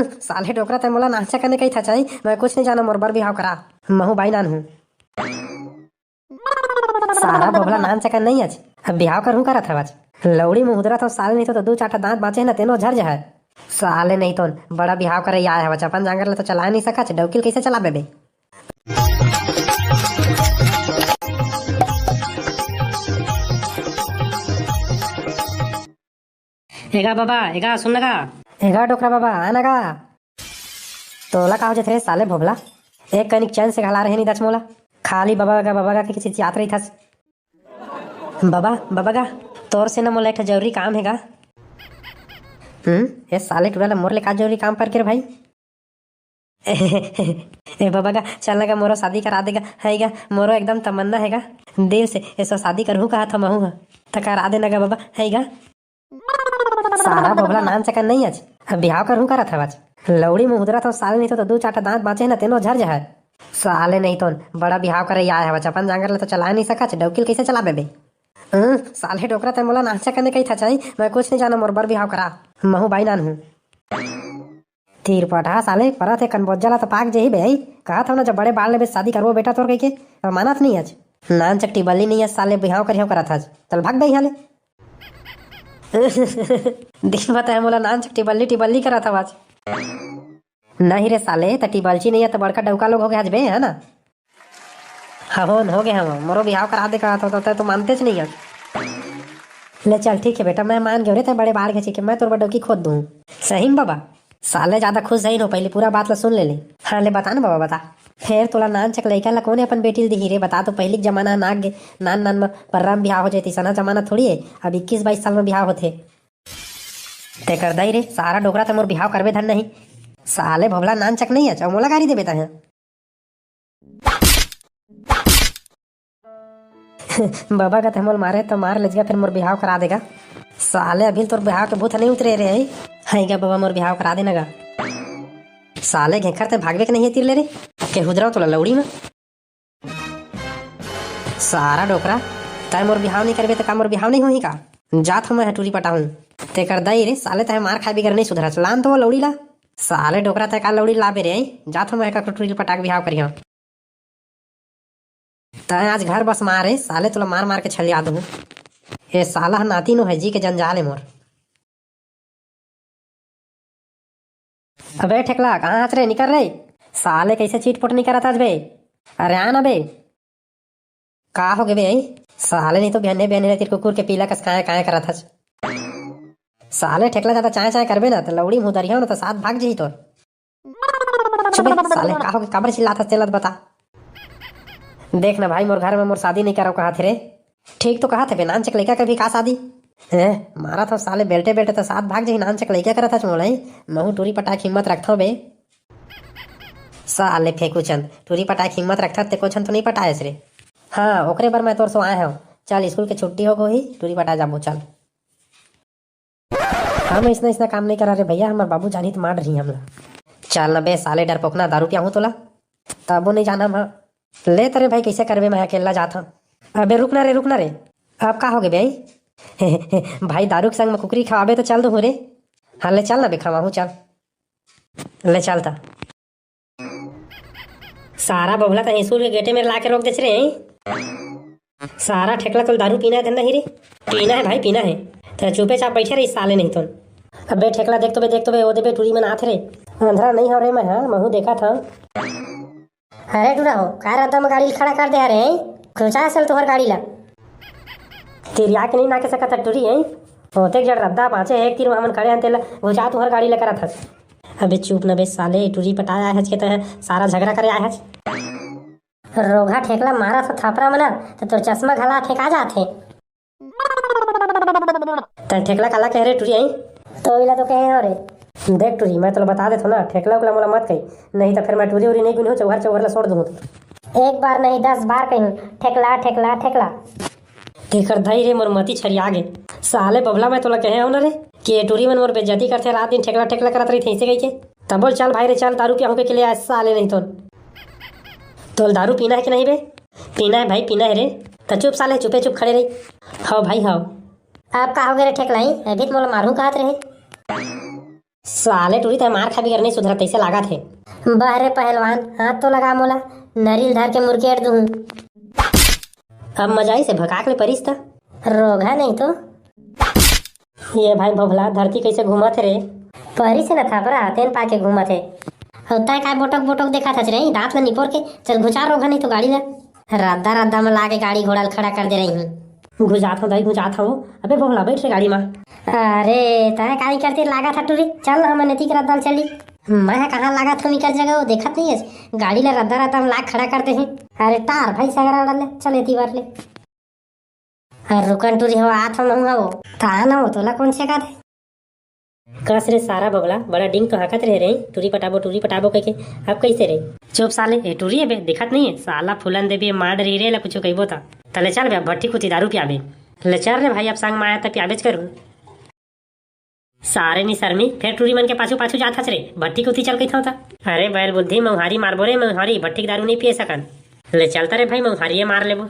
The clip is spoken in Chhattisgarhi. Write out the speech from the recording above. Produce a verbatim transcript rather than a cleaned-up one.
साले डोकरा, तैं मोला नानचक कने कहिथस, मैं कुछ नहीं जानों, मोर बर बिहाव करा, महूं बाई नान हूं। सारा भोभला, नानचक कने नहीं अच, अब बिहाव करहूं करत हवच। लौड़ी मुंह उदरत हव साले, नहीं तो, तो दू चार ठा दांत बांचे हे ना, तेनो झर जहय। साले नहीं तो बड़ा बिहाव करे आय हवच, अपन जांगर ला तो चलाए नहीं सकच, डौकी ल कइसे चलाबे बे? एगा बाबा, एगा सुन लगा। एगा डोकरा बाबा, आ ना गा। तोला का हो जथे रे साले भोभला? एक कनिक चैन से घला रहे नहीं दच मोला। खाली बाबा गा, बाबा गा के चिचियात रहिथस। बाबा, बाबा गा, तोर से ना मोला एक ठो जरूरी काम हे गा। हम्म, ए साले टूरा ला मोर ले का जरूरी काम पर के रे भाई? ए बाबा गा, चल ना गा, मोरो शादी करा दे गा, है गा, मोरो एकदम तमन्ना हे गा। दिल से एसो शादी करहूं कहत हंव महूं ह, त करा दे ना गा बाबा, है गा। सारा भोभला, नानचक कने नहीं अच, अब बिहाव करहूं करत हवच। लौड़ी मुंह उदरत हव साले, नहीं तो, तो दू चार ठा दांत बांचे हे ना, तेनो झर जहय। साले नहीं तो बड़ा बिहाव करे आय हवच, अपन जांगर ला तो चलाए नहीं सकच, डौकी ल कइसे चलाबे बे? हम्म, साले डोकरा, तैं मोला नानचक कने कहिथस, मैं कुछ नहीं जानों, मोर बर बिहाव करा, महूं बाई नान हूं। तीर पटहा साले, परत हे कनबोजा ला त पाक जेही बे, अई। कहत हंव ना, जब बड़े बाढ़ लेबे शादी करबो बेटा तोर कहिके, त मानत नहीं अच। नानचक टिबल्ली नहीं अच साले, बिहाव करिहंव करत हच। चल भाग बे इहां ले। दिन बताए मोला नानचक टिबल्ली टिबल्ली करत हवच। नहीं रे साले, त टिबल्ची नहीं अच त बड़का डौका लोग होगे हच बे, है ना? हवोन, होगे हवं, मोरो बिहाव करा दे कहत हंव, त तैं तो मानतेच नहीं हस। ले चल, ठीक हे बेटा, मैं मान गेंव रे, तैं बड़े बाढ़ घेचे के, मैं तोर बर डौकी खोद दूं। सही में बाबा? साले ज्यादा खुश झन हो, पहली पूरा बात ला सुन ले ले। हां, ले बता ना बाबा, बता। फेर तोला नानचक लइका ला कोन अपन बेटी ल दिही रे? बता तो, पहली के जमाना नाग गे, नान नान म पर्रा म बिहाव हो जाय, अइसना जमाना थोड़ी हे, अब इक्कीस बाईस साल म बिहाव होथे। तेकर दई रे, सारा डोकरा, तैं मोर बिहाव करबे धन नहीं। साले भोभला, नानचक नहीं अच, अउ मोला गारी देबे तैं ह। बाबा गा, तैं मोला मारे त मार लेच गा, फेर मोर बिहाव करा दे गा। साले अभी तोर बिहाव के भूत नहीं उतरे रे। हई गा बाबा, मोर बिहाव करा दे ना गा। साले घेंखर, तैं भागबे के नहीं हे तीर ले रे, के हुदरव तोला लौड़ी में। सारा डोकरा, तैं मोर बिहाव नहीं करबे त का मोर बिहाव नहीं होही का? जात हंव मैं ह टूरी पटाहूं। तेकर दई रे साले, तैं मार खाय बिगर नहीं सुधरस। लान तो वो लौड़ी ला। साले डोकरा, तैं का लौड़ी लाबे रे? जात हंव मैं ह टूरी ल पटा के बिहाव करिहंव। तैं आज घर बस मार रे साले, तोला मार मार के छलिया दूं। ए साला ह नाती नो हे, जी के जंजाल हे मोर। अबे ठेकला, कहां हस रे? निकर रे। साले कइसे चिटपुट नहीं करत हस बे? अरे आ ना बे। का होगे बे? साले नहीं तो बिहन्ने बिहन्ने तीर कुकुर के पीला कस कांय कांय करत हस। साले ठेकला, ज्यादा चांय चांय करबे ना त लौड़ी मुंह दरिहंव ना त साथ भाग जही तोर। चुप बे साले, का होगे, काबर चिल्लात हस तेला त बता। देख ना भाई, मोर घर में मोर शादी नहीं करव कहत हे रे। ठीक तो कहत हे बे, नानचक लइका के भी का शादी? हैं, मारत हंव साले बेल्टे बेल्टे त साथ भाग जही, नानचक लइका करत हस मोला, महूं टूरी पटाय के हिम्मत रखथंव बे। साले फेंकू चंद, टूरी पटाय के हिम्मत रखथस त एको झन तो नहीं पटायस रे। हां, ओकरे बर मैं तोर सो आय हंव। चल, स्कूल के छुट्टी हो गे होही, टूरी पटाय जाबो, चल। हम अइसना अइसना काम नहीं करा रे भैया, हमर बाबू जानही त मार डरही हमला। चल ना बे साले डरपोकना, दारू पियाहूं तोला। तबो नहीं जानम हां। ले त रे भाई, कइसे करबे, मैं अकेल्ला जात हंव। अबे रुक ना रे, रुक ना रे। अब का होगे बे? भाई दारू के संग में कुकरी खवाबे त चल दूहूं रे। हां ले चल ना बे, खवाहूं चल। ले चल त। सारा बबला त स्कूल के गेटे में लाके रोक देस रे। सारा ठेकला, तोला दारू पीना हे धन नहीं रे? पीना हे भाई, पीना हे। त चुपे चाप बइठे रही साले, नहीं तो। अबे ठेकला, देख तो बे, देख तो बे, ओ दे बे टूरी मन आथे रे। अंधरा नहीं हंव रे मैं, हां, महूं देखत हंव। अरे टूरा हो, का रद्दा म गाड़ी ल खड़ा कर दे हरे, हैं? खुचा सल तुहर गाड़ी ला। तिरिया के नहीं नाके सकत ह टूरी, हैं? ओतेक जड़ रद्दा बांचे हे, एक तीर म हमन खड़े हन, तेला घुचा तुहर गाड़ी ला करत हस। अबे चुप न बे साले, टूरी पटाय आय हच के तैं सारा झगड़ा करे आय हच। रोगहा ठेकला मारत ह थापरा म ना, त तोर चश्मा घला फेंका जाथे। तैं ठेकला काला कहे रे टूरी, आई? तो इला तो कहे हो रे। देख टूरी, मैं तोला बता देथों ना, ठेकला उकला मोला मत कही, नहीं तो फिर मैं टूरी उरी नहीं गुनहूं, चौहर चौहर ला सोड़ दूंहूं। एक बार नहीं, दस बार कही, ठेकला, ठेकला, ठेकला। तेकर धई रे, मोर मती छरिया गे। साले बबला, मैं तोला कहे हूं ना रे, कि ये टूरी मन मोर बेइज्जती करथे, रात दिन ठेकला, ठेकला करत रहिथे, ऐसे कहिके। तब बोल, चल भाई रे, चल, दारू पियाहूं के लिए आय, साले नहीं तो। तोल दारू पीना हे कि नहीं बे? पीना हे भाई, पीना हे रे। त चुप साले, चुपे चुप खड़े रही। हव भाई, हव। अब का होगे रे ठेकलाई? अभी त मोला मारहूं कहत रहे। साले टूरी, तैं मार खाबे कर नहीं सुधरत, तैसे लागत हे। बह रे पहलवान, हाथ तो लगा मोला, नरिल धर के मुरकेट दूं। अब मजा आइस हे, भकाक ले परिस त। रोगहा नहीं तो। ये भाई भोभला, धरती कैसे घूमत हे रे? परिस हे न थपरा, तेन पाके घूमत हे। अउ तैं काय बोटक बोटक देखत हस रे, दांत ल निपोर के। चल घुचार रोगहा नहीं तो गाड़ी ल। रद्दा रद्दा म लाके गाड़ी घोड़ा ल खड़ा कर दे रही हूँ। घुंजात हंव दाई, घुंजात हंव। अबे भोभला, बैठ रे गाड़ी म। अरे, तैं काली करती लागत हे टूरी, चल ना हमन एती के रद्दा ल चली। मैं कहाँ लागत हंव इकर जगह, वो देखत नहीं हे? गाड़ी ल रद्दा रद्दा म लाके खड़ा कर दे हे। अरे टार भाई सगरा उड़ा ले, चल एती बर ले। अरे रुकन टूरी हो, आत हंव, हंव। ता ना हो, तोला कौन छेका दे? कस रे सारा भोभला, बड़ा डिंग तो हाकत रहे रे, टूरी पटाबो, टूरी पटाबो कह के। अब कैसे रे? चुप साले, ए टूरी हे बे, दिखत नहीं हे? साला फूलन देवी मार रही रे ला कुछ कहबो ता। तले चल बे, अब भट्टी कुती दारू पियाबे। ले चल रे भाई, अब संग माया त पियाबेच करू। सारे नी शर्मी, फेर टूरी मन के पाछू पाछू जात हस रे, भट्टी कुती चल कहिथंव ता। अरे बैल बुद्धि, मौहारी मारबो रे मौहारी, भट्टी के दारू नहीं पिए सकन। ले चलता रे भाई, मौहारिये मार लेबो।